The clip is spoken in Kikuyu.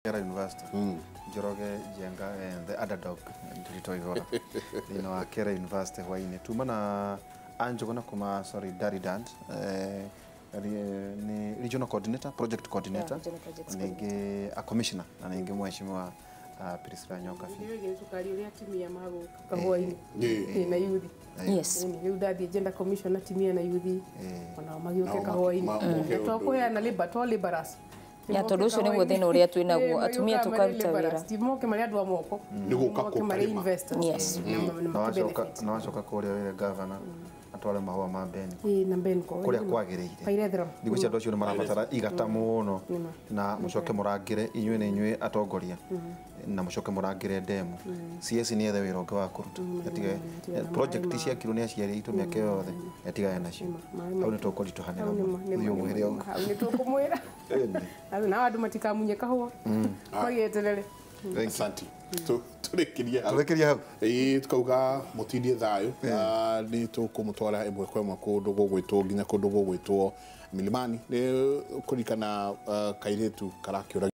Kera University. Njoroge Njenga and the underdog Ndiritu Waihura thĩinĩ wa Kera University hwainĩ tuma na Anjuguna kuma, sorry, Daridand, nĩ regional coordinator, project coordinator. Yeah, regional projects. Ningĩ a commissioner na ningĩ mheshimiwa Priscilla Nyokabi. Nĩ tũkaria ũrĩa atumia magũka kahũa-inĩ. Na yuthi. Ĩni, rĩu ndathiĩ gender commission, atumia na yuthi onao magĩũke Nao kahũa-inĩ. moke Na to ũndũ. kũheana labor to laborers. Ya, tondũ ũcio nĩguo thĩna ũrĩa twĩ naguo, atumia tũkaruta wĩra. Ti moke marĩ andũ a moko. Nĩ gũka Moke marĩ kũkarĩma. investors. Na na wacoka makĩbenefit. Na wacoka kũrĩa wĩre governor atware mahũa ma Benco. Ĩĩ, na Benco. Kũrĩa kwagĩrĩire. Pyrethrum. Thikũ ici andũ acio nĩ marabatara igata mũno, na mũcoke mũrangĩre inyuĩ nĩ inyuĩ atongoria, na mũcoke mũrangĩre ndemu. CS nĩ ethe wĩra ũngĩ wa kũruta, atige atige na project maĩ ciakirwo nĩ aciari aitũ mĩaka yothe, atigane nacio. Hau nĩ tũkũritũhanĩra Hau mũno. nĩma, Thiĩ ũmwĩre ũguo. Hau nĩ tũkũmwĩra. Nao andũ matikamunye kahũa, magĩeterere. Asante. Tũrĩkĩrie hau. Tũrĩkĩrie hau. Ĩĩ, tukauga mũtindie thayũ. Ah, nĩ tũkũmũtwara ĩmwe kwa ĩmwe kũndũ gũgwĩtwo nginya kũndũ gũgwĩtwo Milimani nĩ kũririkana kairĩtu karakĩũra.